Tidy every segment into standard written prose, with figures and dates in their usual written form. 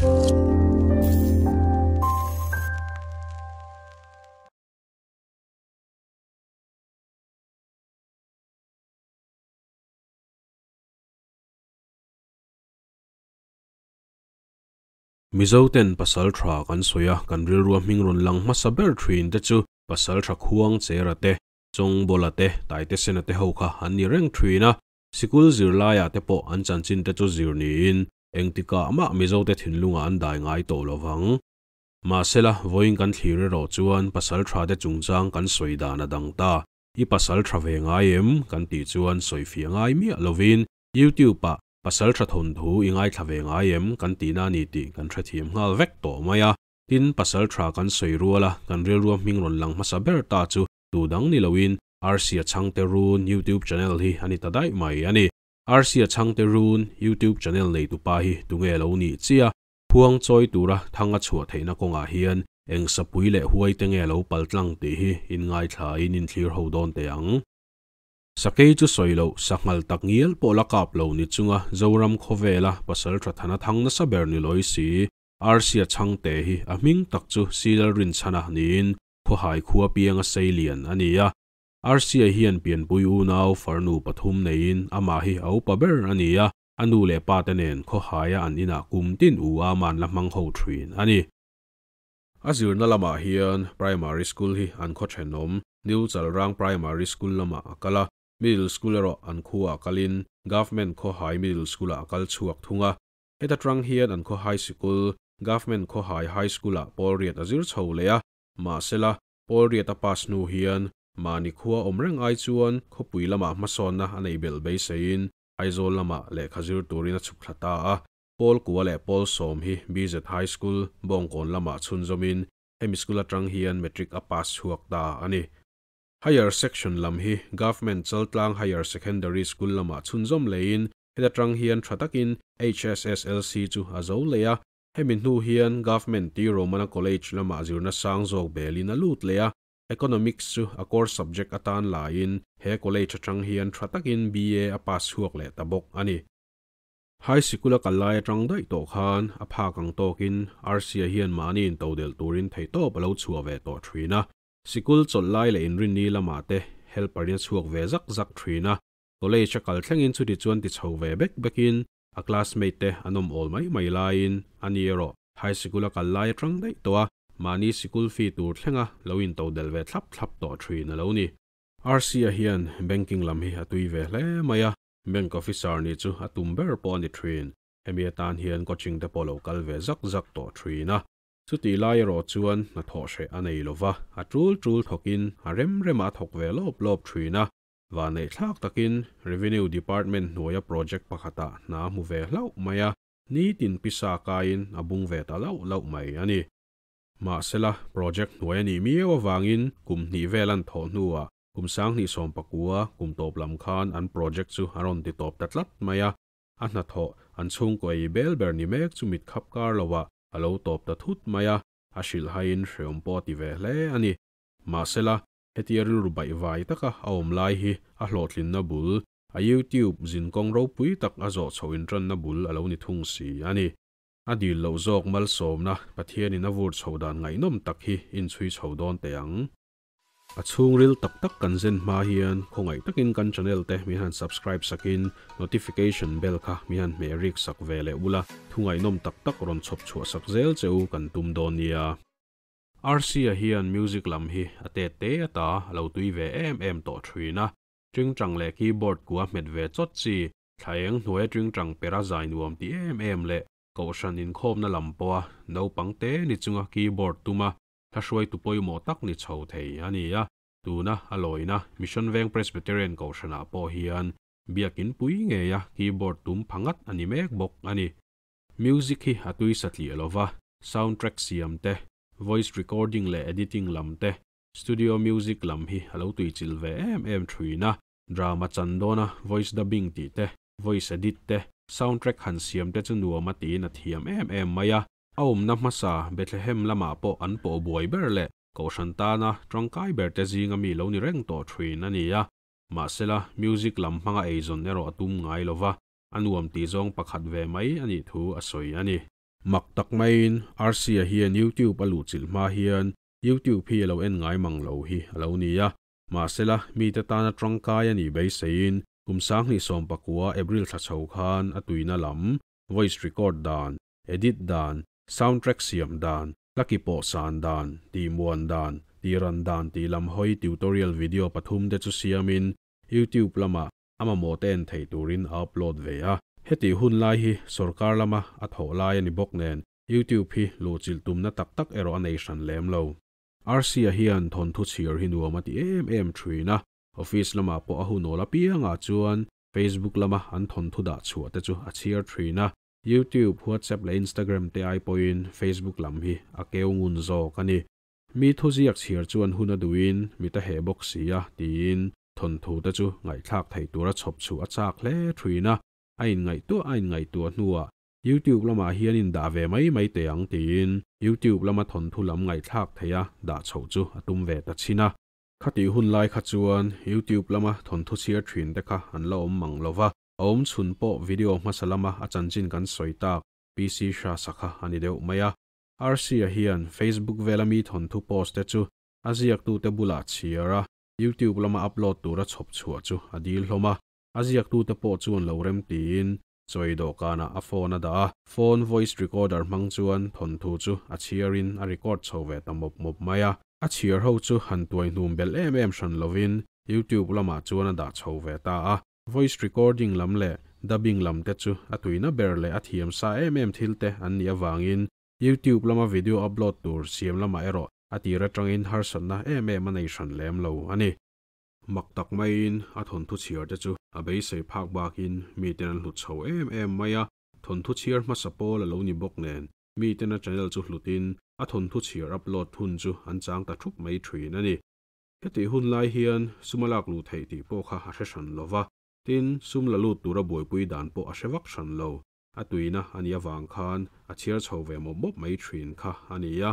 Mizo ten pasal tha kan sawi a, kan rilrua hming rawn lang hmasa ber thin te chu pasal tha khuang chera te, Chawngbawla te, Taitesena te ho kha an ni reng thin a, sikul zirlaiah te pawh an chanchin te chu zir niin engtikah mah Mizo te thinlungah an dai ngai tawh lo vang. Mahsela, vawiin kan thlir erawh chuan pasal tha te chungchang kan sawi dan a dang ta. I pasal tha ve ngai em? kan tih chuan sawi fiah ngai miah lovin YouTube-ah Pasal tha thawnthu i ngaithla ve ngai em? kan tihna a ni tih kan hrethiam nghal vek tawh mai a. Tin, pasal tha kan sawi rual a, kan rilrua hming rawn lang hmasa ber ta chu tu dang ni loin Arsia Chhangte Run YouTube channel hi a ni ta daih mai a ni. Arsia Chhangte Run YouTube channel neitupa hi tunge lo nih chiah? Phuang chawi tura thang a chhuah theihna kawngah hian eng sapui leh huai te nge lo paltlang tih hi inngaithlain inthlir ho dawn teh ang. Sakei chu sawi loh, sanghal tak ngial pawh la kap lo ni chunga Zoram khawvela pasal tha thana thang nasa ber ni lawi si, Arsia Chhangte hi a hming tak chu Silal Rinchhana niin Khawhai khua pianga sei lian a ni a. Arsia hian pianpui unau farnu pathum neiin amah hi a upa ber a ni a, a nu leh pa te nen Khawhaia an inah kum tin u a man la hmang ho thin a ni. A zirna lamah hian Primary School hi an khaw thenawm New Chalrang Primary School lamah a kal a, Middle School erawh an khuaah kalin Government Khawhai Middle School-ah a kal chhuak thung a. Heta tang hian an Khawhai Sikul, Government Khawhai High School-ah pawl riat a zir chho leh a, mahsela pawl riat a pass hnu hian mahni khua awm reng ai chuan khawpui lamah hmasawnna a neih belh beiseiin Aizawl lamah lehkha zir turin a chhuk thla ta a. Pawl kua leh pawl sawm hi BZ High School, Bawngkawn lamah chhunzawmin hemi school atang hian matric a pass chhuak ta a ni. Higher section lam hi Government Chaltlang Higher Secondary School lamah chhunzawm leiin heta tang hian tha takin HSSLC chu a zo leh a. Hemi hnu hian Government T Romana College lamah zirna sang zawk belin a lut leh a. Economics chu a core subject atan laiin he college atang hian tha takin BA a pass chhuak leh ta bawk a ni. High sikula kal lai atang daih tawh khan a phak ang tawkin Arsia hian mahni intodelh turin theihtawp a lo chhuah ve tawh thin a. Sikul chawlh lai leh inrinni lamah te helper in a chhuak ve zak zak thin a. College a kal thlengin chuti chuan ti chho ve bek bekin a classmate te an awm awl mai mai laiin ani erawh high sikula kal lai atang daih tawh a, mahni sikul fee tur thlenga lo intodelh ve thlap thlap tawh thin a lo ni. Arsia hian banking lam hi a tui ve hle mai a. Bank officer nih chu a tum ber pawh a ni thin. Hemi atan hian coaching te pawh lo kal ve zak zak tawh thin a. Chutih lai erawh chuan hnathawh hreh a nei lo va, a tul tul thawkin a rem remah a thawk ve lawp lawp thin a. Vanneih thlak takin Revenue Department hnuaia project pakhatah hna a hmu ve hlauh mai a, nitin pisa kaiin a bung ve ta lauh lauh mai a ni. Mahsela, project hnuai a nih miau avangin kum hnih vel an thawh hnuah Kum 2019 kum tawp lam khan an project chu a rawn ti tawp ta tlat mai a, a hnathawh an chhungkaw ei bel ber ni mek chu mit khap kar loah a lo tawp ta thut mai a, a hrilhhaiin hreawm pawh a ti ve hle a ni. Mahsela, hetia rilru baih vai taka a awm lai hi a hlawhtlinna bul, a YouTube zinkawng ropui tak a zawh chhoh intanna bul a lo ni thung si a ni. A dil loh zawk malsawmna Pathianin a vur chhoh dan ngaihnawm tak hi inchhui chho dawn teh ang. A chhungril tak tak kan zen hma hian khawngaih takin kan channel te min han subscribe sakin notification bell kha min han hmeh rik sak ve leh ula, thu ngaihnawm tak tak rawn chhawp chhuah sak zel che u kan tum dawn nia. Rc-a hian music lam hi a tet te ata a lo tui ve em em tawh thin a, tingtang leh keyboard kua hmet ve chawt chi, thla eng hnuaia tingtang pera zai nuam ti em em leh kohhran inkhawmna lam pawha naupang te ni chunga keyboard tuma Hla hruaitu pawimawh tak ni chho thei a ni a, tuna a lawina Mission Veng Presbyterian Kohhranah pawh hian biakin pui ngeia keyboard tum pha ngat a ni mek bawk a ni. Music hi a tui satliah lo va, sound track siam te, voice recording leh editing lam te, studio music lam hi a lo tuichilh ve em em thin a, drama chan dawna voice dubbing tih te, voice edit te, sound track han siam te chu nuam a tiin a thiam em em mai a. A awmna hmasa Bethlehem lamah pawh an pawh buai ber leh Kohhran tana tangkai berte zinga mi lo ni reng tawh thin a ni a. Mahsela, music lam hmanga eizawn erawh a tum ngai lo va, a nuam tih zawng pakhat ve mai a nih thu a sawi a ni. Mak tak maiin Rc-a hian YouTube a luhchilh hma hian YouTube hi a lo en ngai mang lo hi a lo ni a. Mahsela, mite tana tangkai a nih beiseiin kum 2019 April thla chho khan a tuina lam, voice record dan, edit dan, soundtrack siam dan, hla ki pawh san dan, tihmuan dan, tihran dan tih lam hawi tutorial video pathum te chu siamin YouTube lamah a mamawh te en theih turin a upload ve a. Hetih hun lai hi sorkar lama a thawh lai a ni bawk nen YouTube hi luhchilh tumna tak tak erawh a nei hran lem lo. Rc-a hian thawnthu chhiar hi nuam a ti em em thin a, office lamah pawh a hunawl apiangah chuan Facebook lama an thawnthu dah chhuah te chu a chhiar thin a, YouTube, WhatsApp leh Instagram te ai pawhin Facebook lam hi a keu ngun zawk a ni. Mi thuziak chhiar chuan hun a duhin mit a heh bawk si a, tiin thawnthu te chu ngaihthlak theih tura chhawp chhuah a chak hle thin a, a inngaihtuah a inngaihtuah hnuah YouTube lamah hian in dah ve mai mai teh ang tiin YouTube lama thawnthu lam ngaihthlak theiha dah chhoh chu a tum ve ta chin a. Khatih hun lai kha chuan YouTube lama thawnthu chhiar thin te kha an la awm mang lo va, a awm chhun pawh video hmasa lama a chanchin kan sawi tak PC Shah sakha a ni deuh mai a. Rc-a hian Facebook vela mi thawnthu post te chu a ziaktute bulah chhiar a, YouTube lama upload tura chhawp chhuah chu a dil hlawm a. A ziaktute pawh chuan lo rem tiin chawi dawhkanah a phone a dah a, phone voice recorder hmang chuan thawnthu chu a chhiarin a record chho ve ta mawp mawp mai a. A chhiar ho chu han tuai hnum belh em em hran lovin YouTube lamah chuan a dah chho ve ta a. Voice recording lam leh dubbing lam te chu a tuina ber leh a thiam sa em em thil te an nih avangin YouTube lama video upload tur siam lamah erawh a tir atangin harsatna em em a nei hran lem lo a ni. Mak tak maiin a thawnthu chhiar te chu a beisei phak bakin miten an hlut chho em em mai a, thawnthu chhiar hmasa pawl a lo ni bawk nen miten a channel chu hlutin a thawnthu chhiar upload hun chu an chang ta thup mai thin a ni. Hetih hun lai hian sum a lak luh theih tih pawh kha a hre hran lo va, tin sum la lut tura buaipui dan pawh a hre vak hran lo. A tuina a nih avang khan a chhiar chho ve mawp mawp mai thin kha a ni a.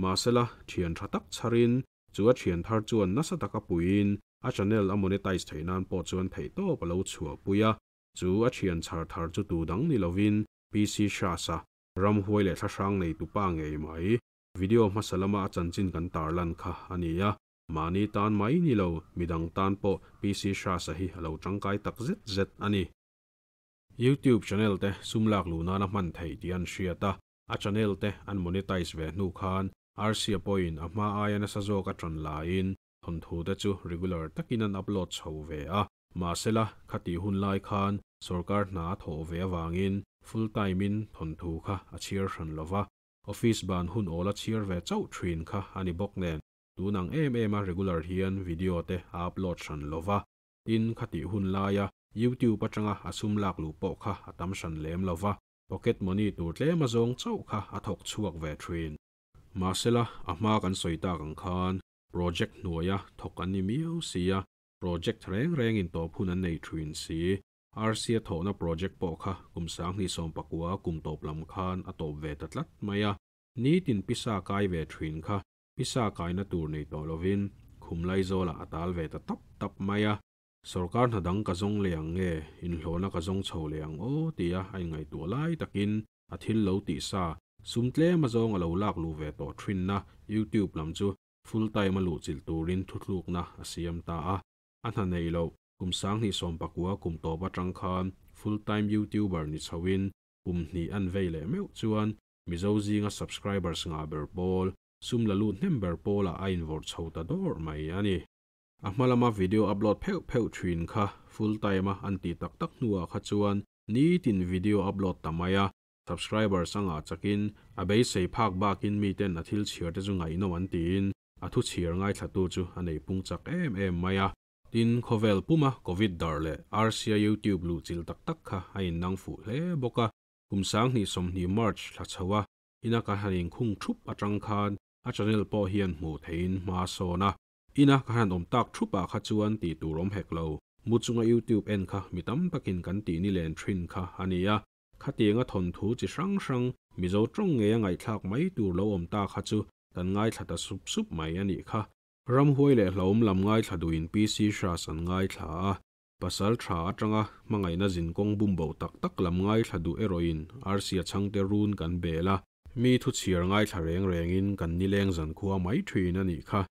Mahsela, thian tha tak chharin chu a thian thar chuan nasa taka puiin a channel a monetize theih nan pawh chuan theihtawp a lo chhuahpui a. Chu a thian chhar thar chu tu dang ni lovin PC Shah-a ramhuai leh thlahrang nei tupa ngei mai. Video hmasa lama a chanchin kan tarlan kha a ni a. Mahni tan mai ni lo, midang tan pawh PC Shah-a hi a lo tangkai tak zet zet a ni. YouTube channel te sum lak luh nana hman theih tih an hriat a, a channel te an monetize ve hnu khan Rc-a pawhin a hma aia nasa zawk a tan laiin thawnthu te chu regular takin an upload chho ve a. Mahsela, khatih hun lai khan sorkar hna a thawh ve avangin full time in thawnthu kha a chhiar hran lo va, office ban hun awl a chhiar ve chauh thin kha a ni bawk nen tun ang em em a regular hian video te a upload hran lo va. Tin, khatih hun laia YouTube atanga a sum lak luh pawh kha a tam hran lem lo va, pocket money tur tlem a zawng chauh kha a thawk chhuak ve thin. Mahsela, a hma kan sawi tak ang khan project hnuaia thawk an ni miau si a, project reng rengin tawp hun an nei thin si. Rc-a thawhna project pawh kha kum 2019 kum tawp lam khan a tawp ve ta tlat mai a. Nitin pisa kai ve thin kha pisa kaina tur nei tawh lovin khum Laizawl-ah a tal ve ta tap tap mai a. Sorkar hna dang ka zawng leh ang nge, inhlawhna ka zawng chho leh ang aw tia a inngaihtuah lai takin a thil lo tih sa, sum tlem a zawng a lo lak luh ve tawh thinna YouTube lam chu full time a luhchilh turin thuthlukna a siam ta a. A hna nei loh, kum 2019 kum tawp atang khan full time YouTuber ni chhoin kum hnih an vei leh meuh chuan Mizo zinga subscribers ngah ber pawl, sum la lut hnem ber pawlah a invawrh chho ta dawr mai a ni. A hma lama video upload pheuh pheuh thin kha full time a an tih tak tak hnuah kha chuan nitin video upload ta mai a, subscribers a ngah chakin a beisei phak bakin miten a thil chhiar te chu ngaihnawm an tiin a thu chhiar ngaithlatu chu a nei pung chak em em mai a. Tin, khawvel puma Covid dar leh Rc-a YouTube luhchilh tak tak kha a innang fuh hle bawk a, kum 2020 March thla chho a ina ka han inkhung thup atang khan a channel pawh hian hmuh theihin hma a sawn a. Ina ka han awm tak thup ah kha chuan tih tur awm hek lo. Mu chunga YouTube en kha mi tam takin kan tih ni len thin kha a ni a. Khatianga thawnthu chi hrang hrang Mizo tawng ngei a ngaihthlak mai tur lo awm ta kha chu kan ngaithla ta sup sup mai a nih kha. Ramhuai leh hlauhawm lam ngaithla duhin PC Hras an ngaithla a. Pasalṭha aṭanga hmangaihna zinkawng bumboh tak tak lam ngaithla duh erawhin arsia chhangte run kan bel a, mi thu chhiar ngaithla reng rengin kan nileng zankhua mai ṭhin a nih kha.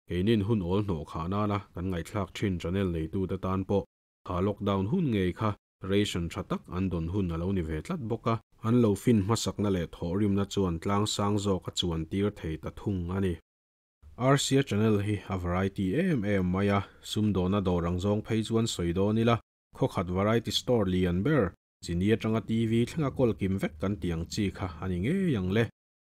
Keinin hun awl hnawh khah nana kan ngaihthlak ṭhin channel neitute tan pawh kha lockdown hun ngei kha ration ṭha tak an dawn hun a lo ni ve tlat bawk a. An lo fin hmasakna leh thawhrimna chuan tlang sang zawk a chuan tir thei ta thung a ni. Rca channel hi a variety em em mai a, sumdawna dawr ang zawng phei chuan sawi dawn ila, khawkhat variety store lian ber, chini atanga TV thlenga kawl kim vek kan tih ang chi kha a ni ngei ang le.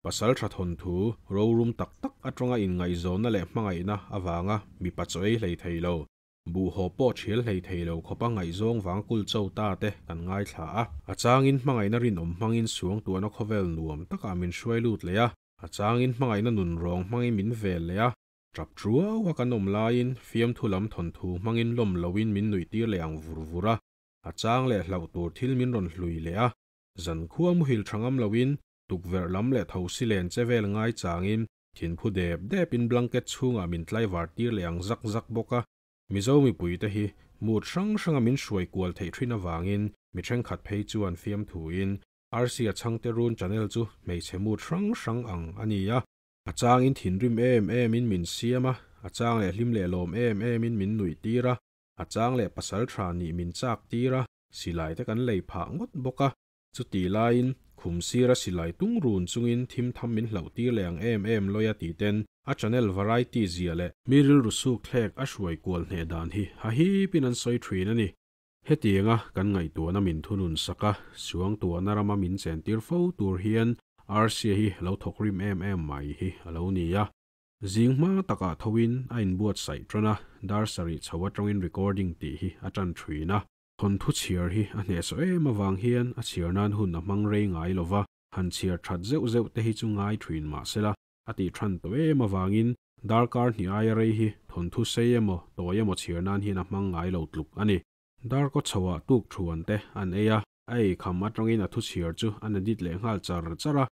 Pasal tha thawnthu, rorum tak tak atanga inngaihzawnna leh hmangaihna avanga mipa chaw ei hlei thei lo, buh haw pawh thial hlei thei lo khawpa ngaihzawng vang kul cho ta te kan ngaithla a. A changin hmangaihna rinawm hmangin suangtuahna khawvel nuam takah min hruai lut leh a, A changin hmangaihna nun rawng hmangin min vel leh a, tap truau a kan awm laiin fiamthu lam thawnthu hmangin lawm loin min nuih tir leh ang vur vur a, a chang leh hlauh tur thil min rawn hlui leh a, zankhua muhil tha ngam loin tukverh lam leh thosi len che vel ngai changin thinphu dep depin blanket chhungah min tlaivar tir leh ang zak zak bawk a. Mizo mipuite hi mood hrang hranga min hruai kual theih thin avangin mi thenkhat phei chuan fiamthuin Arsia chhangte run channel chu hmeichhe mood hrang hrang ang a ni a. A changin thinrim em emin min siam a, a chang leh hlim leh lawm em emin min nuih tir a, a chang leh pasal tha nih min chak tir a, silai te kan lei phah ngawt bawk a. Chutih laiin khum sira silai tung run chungin thim tham min hlauh tir leh ang em em lawi a tih ten a channel variety zia leh mi rilru suk thlek a hruai kual hneh dan hi hahipin an sawi thin a ni. Hetianga kan ngaihtuahna min thunun sak a, suangtuahna rama min chentir fo tur hian Rca hi lo thawk rim em em mai hi a lo ni a. Zing hma takah thoin a inbuatsaih tan a, dar sarih chho atangin recording tih hi a tan thin a. Thawnthu chhiar hi a hnehsawh em avang hian a chhiar nan hun a hmang rei ngai lo va, han chhiar that zeuh zeuh te hi chu ngai thin mah sela a tih than tawh em avangin darkar hnih aia rei hi thawnthu sei emaw tawi emaw chhiar nan hian a hmang ngai lo tluk a ni. Darkaw chhoah tuk thuan te an ei a, a eikham atangin a thuchhiar chu an edit leh nghal char char a.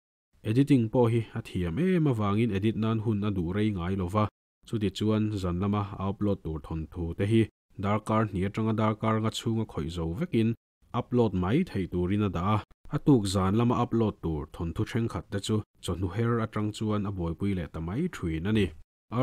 Editing pawh hi a thiam em avangin edit nan hun a duh rei ngai lo va, chuti chuan zan lama a upload tur thawnthu te hi darkar hnih atanga darkar nga chhunga khawih zo vekin upload mai theih turin a dah a. A tuk zan lama upload tur thawnthu thenkhat te chu chawhnu her atang chuan a buaipui leh ta mai thin a ni.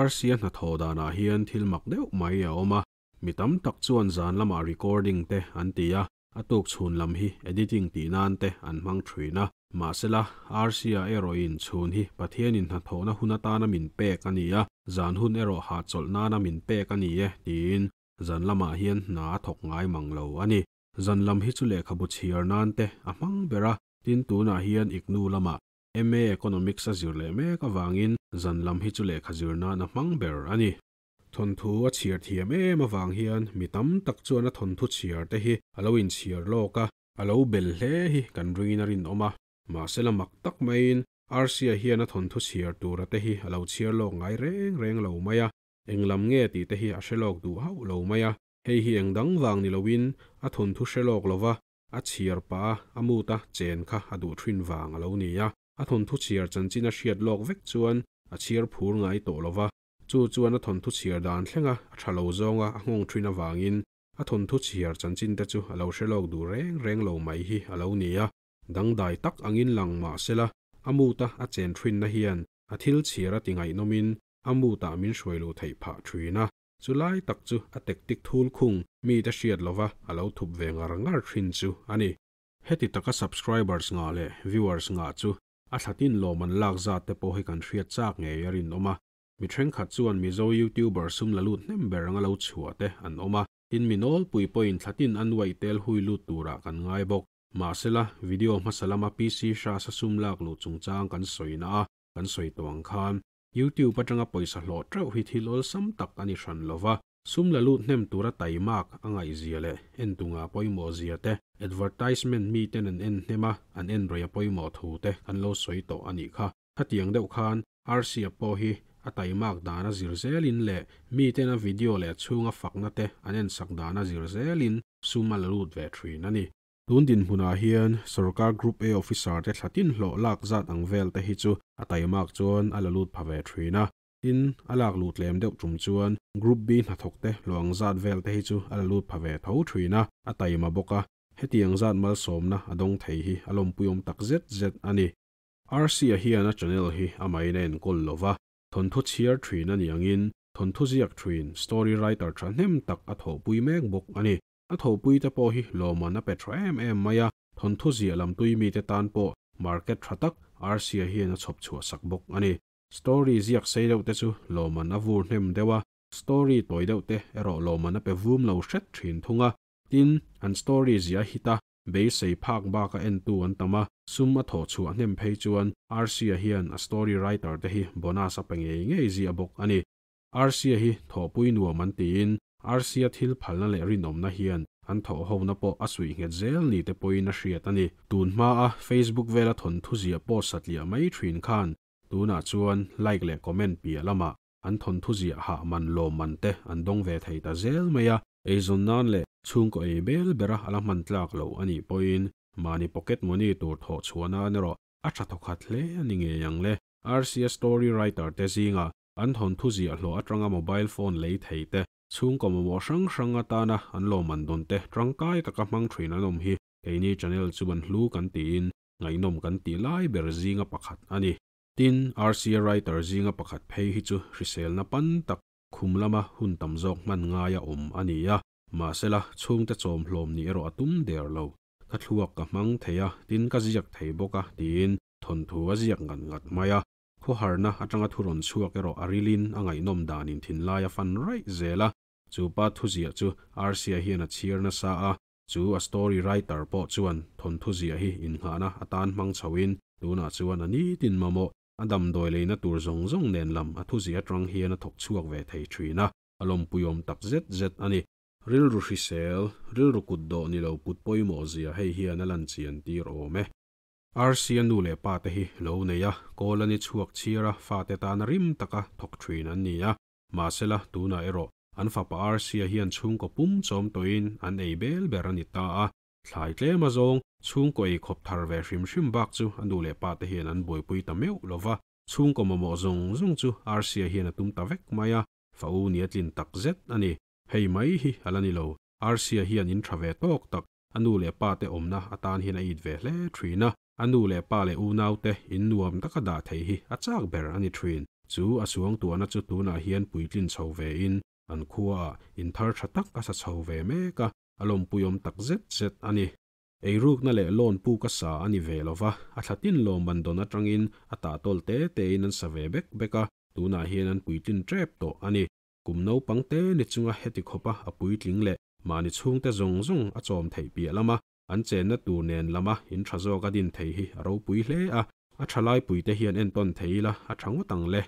Rca hnathawh danah hian thil mak deuh mai a awm a, Mi tam tak chuan zan lamah recording te an ti a, a tuk chhun lam hi editing tih nan te an hmang thin a. Mahsela, Rc-a erawhin chhun hi Pathianin hnathawhna hun atana min pek a ni a, zan hun erawh hahchawlh nana min pek a ni e tiin zan lamah hian hna a thawk ngai mang lo a ni. Zan lam hi chu lehkhabu chhiar nan te a hmang ber a, tin tunah hian Ignu lamah MA Economics a zir leh mek avangin zan lam hi chu lehkha zir nan a hmang ber a ni. Thawnthu a chhiar thiam em avang hian mi tam tak chuan a thawnthu chhiar te hi a lo inchhiar lawk a, a lo bel hle hi kan ringin a rinawm a. Mahse la mak tak maiin Rca hian a thawnthu chhiar tura te hi a lo chhiar lawk ngai reng reng lo mai a, eng lam nge tih te hi a hre lawk duh hauh lo mai a. Hei hi eng dang vang ni loin a thawnthu hre lawk lova a chhiar pah a, a mood a chen kha a duh thin vang a lo ni a. A thawnthu chhiar chanchin a hriat lawk vek chuan a chhiar phur ngai tawh lova, Chu chuan a thawnthu chhiar dan thlenga a tha lo zawnga a nghawng thin avangin a thawnthu chhiar chanchin te chu a lo hre lawk duh reng reng lo mai hi a lo ni a. Dangdai tak angin lang mah sela, a mood-a a chen thinna hian a thil chhiar a ti ngaihnawmin a mood-ah min hruai luh theih phah thin a. Chu lai tak chu a tactic thul khung mite hriat lova a lo thup ve ngar ngar thin chu a ni. Heti taka subscribers ngah leh viewers ngah chu a thlatin lawm an lak zat te pawh hi kan hriat chak ngei a rinawm a. Mi thenkhat chuan Mizo YouTuber sum la lut hnem ber anga lo chhuah te an awm a, tin mi nawlpui pawhin thlatin an uaih tel hui lut turah kan ngai bawk. Mahsela, video hmasa lama PC Hrasa sum lak luh chungchang kan sawi na a, kan sawi tawh ang khan, YouTube atanga pawisa hlawh teuh hi thil awlsam tak a ni hran lo va, sum la lut hnem tura taimak a ngaihzia leh entunga pawimawh zia te, advertisement miten an en hnem a, an en rei a pawimawh thu te kan lo sawi tawh a nih kha. Khatiang deuh khan Rc-a pawh hi a taimak dana zir zelin leh miten a video leh a chhunga fakna te an ensak dana zir zelin sum a la lut ve thin a ni. Tun dinhmunah hian sorkar Group A officer te thlatin hlawh lak zat ang vel te hi chu a taimak chuan a la lut pha ve thin a. Tin, a lak luh tlem deuh tum chuan Group B hnathawk te hlawh ang zat vel te hi chu a la lut pha ve tho thin a, a taima bawk a, hetiang zat malsawmna a dawng thei hi a lawmpuiawm tak zet zet a ni. RC-a hian a channel hi amahin a enkawl lo va, thawnthu chhiar thin a nih angin thawnthu ziak thin, story writer thahnem tak a thawhpui mek bawk a ni. A thawhpui te pawh hi lawmman a pe tha em em mai a, thawnthu ziah lam tui mite tan pawh market tha tak RC-a hian a chhawp chhuah sak bawk a ni. Story ziak sei deuh te chu lawmman a vur hnem deuh a, story tawi deuh te erawh lawmman a pe vum lo hret thin thung a. Tin, an story ziah hit a, beisei phak bak a entu an tam a, sum a thawh chhuah hnem phei chuan RC-a hian a story writer te hi bonus a pe ngei ngei ziah bawk a ni. RC-a hi thawhpui nuam an tiin RC-a thil phalna leh rinawmna hian an thawhhona pawh a suih nghet zel ni te pawhin a hriat a ni. Tun hmaa Facebook vela thawnthu ziah pawh satliah mai thin khan tunah chuan like leh comment piah lamah an thawnthu ziah hah man lawm man te an dawng ve thei ta zel mai a. Eizawn nan leh chhungkaw ei bel bera a la hman tlak loh a nih pawhin mahni pocket money tur thawh chhuah nan erawh a tha thawkhat hle a ni ngei ang le. RCA story writer te zingah an thawnthu ziah hlawh atanga mobile phone lei thei te, chhungkaw mamawh hrang hrang atana an lawmman dawn te tangkai taka hmang thin an awm hi keini channel chu ban hlu kan tiin ngaihnawm kan tih lai ber zinga pakhat a ni. Tin, RCA writer zinga pakhat phei hi chu hriselna pan tak khum lama hun tam zawk hman ngaia awm a ni a, mahsela chhungte chawm hlawm nih erawh a tum der lo. Ka thluak ka hmang thei a, tin ka ziak thei bawk a tiin thawnthu a ziak ngat ngat mai a. Khawharna atanga thu rawn chhuak erawh a rilin a ngaihnawm danin thinlai a fan raih zel a, chu pa thuziah chu RC-a hian a chhiar nasa a, chu a story writer pawh chuan thawnthu ziah hi innghahna atan hmang chhoin tunah chuan a nitin mamawh a damdawi leina tur zawng zawng nen lam a thuziah atang hian a thawk chhuak ve thei thin a, a lawmpuiawm tak zet zet a ni. Rilru hrisel, rilru kut dawh ni lo put pawimawh zia hei hian a lan chian tir awm e. RC-a nu leh pa te hi lo nei a, kawl a ni chhuak chhir a, fate tana rim taka thawk thin an ni a. Mahsela, tunah erawh an fapa RC-a hian chhungkaw pum chawm tawhin an ei bel ber a ni ta a. Thlai tlem azawng, chhungkaw ei khawp thar ve hrim hrim bak chu a nu leh pa te hian an buaipui ta meuh lo va. Chhungkaw mamawh zawng zawng chu RC-a hian a tum ta vek mai a, fa u ni a tlin tak zet a ni. Hei mai hi a la ni lo, RC-a hian in tha ve tawk tak a nu leh pa te awmna atan hian a it ve hle thin a, a nu leh pa leh unau te in nuam taka dah thei hi a chak ber a ni thin. Chu a suangtuahna chu tunah hian puitlin chho ve in an khuaah in thar tha tak a sa chho ve mek a, a lawmpuiawm tak zet zet a ni. Eirukna leh loan puk a sa a ni ve lo va, a thla tin lawmman dawn atangin a tahtawl te tein an sa ve bek bek a, tunah hian an puitlin tep tawh a ni. Kum naupang te ni chunga heti khawpa a puitling leh mahni chhungte zawng zawng a chawm theih piah lama an chenna tur nen lama in tha zawk a din thei hi a ropui hle a, a tha laipuite hian entawn thei ila a tha ngawt ang le.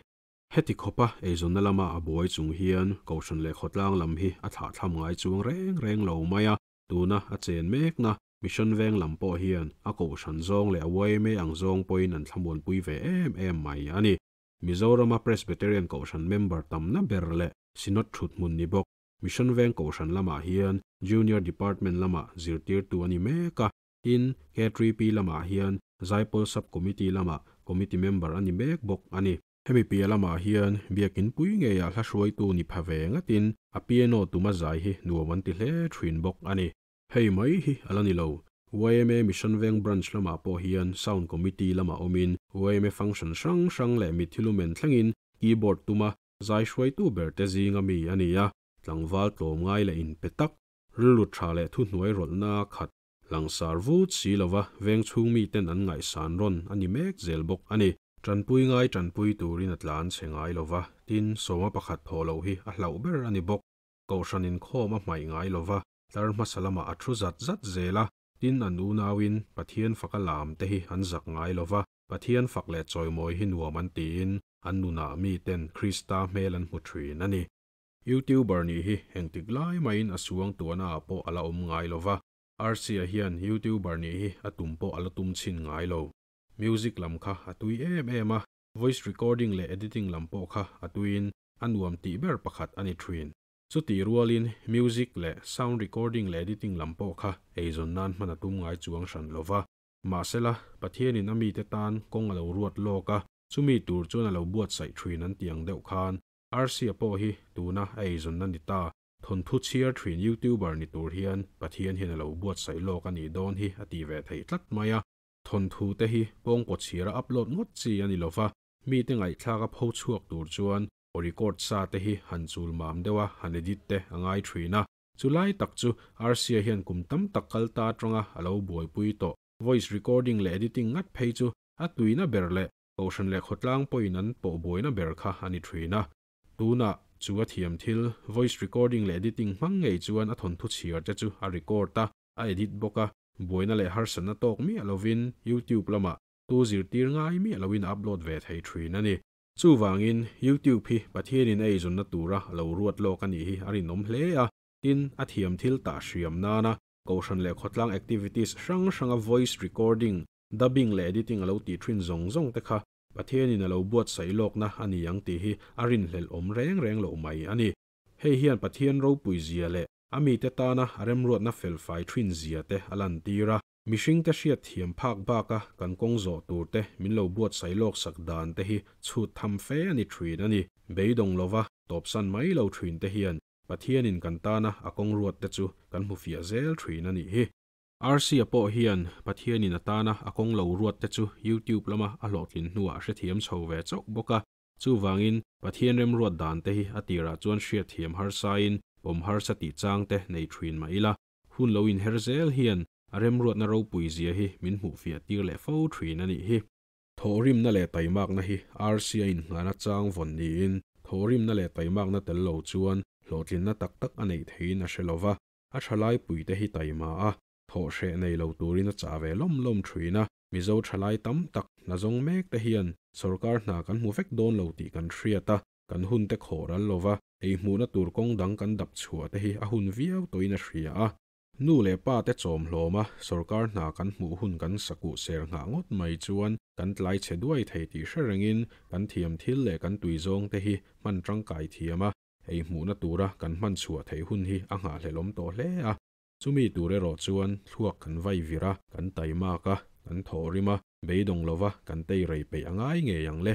Heti khawpa eizawnna lama a buai chung hian Kohhran leh khawtlang lam hi a thlahthlam ngai chuang reng reng lo mai a, tuna a chen mekna Mission veng lam pawh hian a Kohhran zawng leh a yma ang zawng pawhin an thlamuanpui ve em em mai a ni. Mizorama Presbyterian Kohhran member tamna ber leh Synod thuthmun ni bawk Mission Veng Kohhran lamah hian Junior Department lamah zirtirtu a ni mek a, tin, K3P lamah hian Zaipawl Sub Committee lamah Committee member a ni mek bawk a ni. Hemi piah lamah hian Biakin pui ngeiah hla hruaitu ni pha ve ngatin a piano tuma zai hi nuam an ti hle thin bawk a ni. Hei mai hi a la ni lo. Yma Mission Veng Branch lamah pawh hian Sound Committee lamah awmin yma function hrang hrang leh mithilumen thlengin keyboard tuma zai hruaitu ber te zinga mi a ni a, tlangval tlawm ngai leh inpe tak, rilru tha leh thuhnuai rawlhna khat, langsar vut si lova veng chhung miten an ngaihsan rawn a ni mek zel bawk a ni. Tanpui ngai tanpui turin a tlan chhe ngai lova, tin, sawma pakhat thawh loh hi a hlauh ber a ni bawk. Kohhran inkhawm a hmaih ngai lova, tlar hmasa lamah a thu zat zat zel a, tin an unauin Pathian faka lam te hi an zak ngai lova, Pathian fak leh chawimawi hi nuam an tiin an nunah miten Krista hmel an hmu thin a ni. YouTuber nih hi engtik lai maiin a suang tuahna ah pawh a la awm ngai lova, RC-a hian YouTuber nih hi a tum pawh a la tum chhin ngai lo. Music lam kha a tui em em a, voice recording leh editing lam pawh kha a tuiin a nuam tih ber pakhat a ni thin. Chutih rualin music leh sound recording leh editing lam pawh kha eizawn nan hman a tum ngai chuang hran lo va. Mahsela, Pathianin a mite tan kawng a lo ruat lawk a. Chumi tur chuan a lo buatsaih thin an tih ang deuh khan Rc-a pawh hi tuna a eizawnna ni ta, thawnthu chhiar thin YouTuber ni tur hian Pathian hian a lo buatsaih lawk a nih dawn hi a ti ve thei tlat mai a. Thawnthu te hi pawngpaw chhiara upload ngawt chi a ni lova, mite ngaihthlak a pho chhuak tur chuan aw record sa te hi han chul mam deuh a, han edit te a ngai thin a. Chu lai tak chu Rc-a hian kum tam tak kal ta atanga a lo buaipui tawh. Voice recording leh editing ngat phei chu a tuina ber leh Kohhran leh khawtlang pawhin an pawh buaina ber kha a ni thin a. Tunah chu a thiam thil, voice recording leh editing hmang ngei chuan a thawnthu chhiar te chu a record a, a edit bawk a, buaina leh harsatna tawk miah lovin YouTube lamah tu zirtir ngai miah loin a upload ve thei thin a ni. Chuvangin YouTube hi Pathianin a eizawnna tura a lo ruat lawk a nih hi a rinawm hle a, tin, a thiam thil tah hriam nana Kohhran leh khawtlang activities hrang hranga voice recording, dubbing leh editing a lo tih thin zawng zawng te kha Pathianin a lo buatsaih lawkna a ni ang tih hi a rinhlelh awm reng reng loh mai a ni. Hei hian Pathian ropui zia leh a mite tana a remruatna felfai thin zia te a lantir a, mihringte hriat thiam phak baka kan kawng zawh tur te min lo buatsaih lawk sak dan te hi chhut tham fe a ni thin a ni. Beidawng lova tawpsan mai lo thin te hian Pathianin kan tana a kawng ruat te chu kan hmu fiah zel thin a nih hi. Rc-a pawh hian Pathianin a tana a kawng lo ruat te chu YouTube lama a hlawhtlin hnuah a hrethiam chho ve chauh bawk a. Chuvangin, Pathian remruat dan te hi a tirah chuan hriatthiam harsain pawm harsa tih chang te nei thin mah ila, hun lo inher zel hian a remruatna ropui zia hi min hmuh fiah tir leh fo thin a nih hi. Thawhrimna leh taimakna hi RC-a inngahna chang vawn niin, thawhrimna leh taimakna tel lo chuan hlawhtlinna tak tak a neih theiin a hre lo va, a thalai puite hi taima a, thawh hreh nei lo turin a chah ve lawm lawm thin a. Mizo thalai tam tak hna zawng mek te hian sawrkar hna kan hmu vek dawn lo tih kan hriat a, kan hun te khawh ral lo va, ei hmuhna tur kawng dang kan dap chhuah te hi a hun viau tawhin a hria a. Nu leh pa te chawm hlawm a, sawrkar hna kan hmuh hun kan sakuh ser nghah ngawt mai chuan kan tlai chhe duai thei tih hre rengin kan thiam thil leh kan tui zawng te hi hman tangkai thiam a, ei hmuhna tura kan hman chhuah theih hun hi a nghahhlelawm tawh hle a. Chumi tur erawh chuan thluak kan vai vir a, kan taimak a, kan thawhrim a, beidawng lova kan tei rei peih a ngai ngei ang le.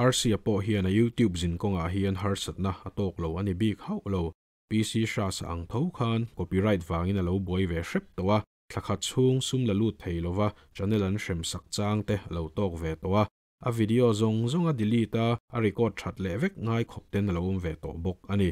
Rc-a pawh hian a YouTube zin kawngah hian harsatna a tawk lo a ni bik hauh lo. PC Hras-a ang tho khan copyright vangin a lo buai ve hrep tawh a, thla khat chhung sum la lut thei lova channel an hrem sak chang te a lo tawk ve tawh a, a video zawng zawng a delete a, a record that leh vek ngai khawp ten a lo awm ve tawh bawk a ni.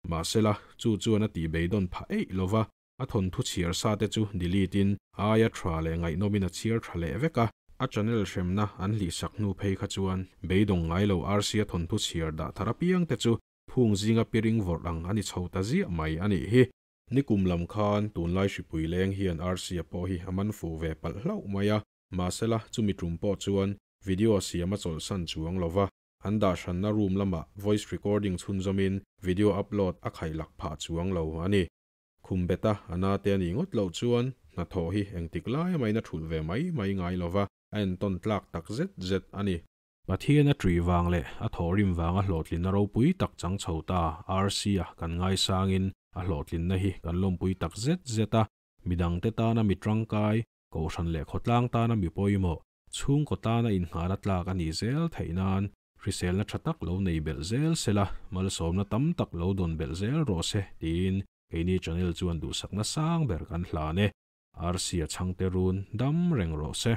Mahsela, chu chuan a tih beidawn phah eih lova, a thawnthu chhiar sa te chu delete in a aia tha leh ngaihnawmin a chhiar tha leh vek a, a channel hremna an hlih sak hnu phei kha chuan beidawng ngai lo RC-a thawnthu chhiar dah thar apiang te chu Phung zinga piring vawrh ang a ni chho ta ziah mai a nih hi. Nikum lam khan tunlai hripui leng hian Rc-a pawh hi a man fuh ve palh hlauh mai a, mahsela chumi tum pawh chuan video siam a chawlhsan chuang lo va, an dah hranna room lamah voice recording chhunzawmin video upload a khaihlak phah chuang lo a ni. Khum beta a nate a nih ngawt loh chuan hnathawh hi engtik lai amahin a thulh ve mai mai ngai lo va, a entawn tlak tak zet zet a ni. Pathian a ṭih vang leh a thawhrim vanga hlawhtlinna ropui tak chang chho ta RC-a kan ngaisangin a hlawhtlinna hi kan lawmpui tak zet zet a, midangte tana mi tangkai, kohhran leh khawtlang tana mi pawimawh, chhungkaw tana innghahna tlak a nih zel theih nan hriselna ṭha tak lo nei belh zel sela, malsawmna tam tak lo dawn belh zel rawh se tiin keini channel chuan duhsakna sang ber kan hlan e. RC-a chhangte run dam reng rawh se.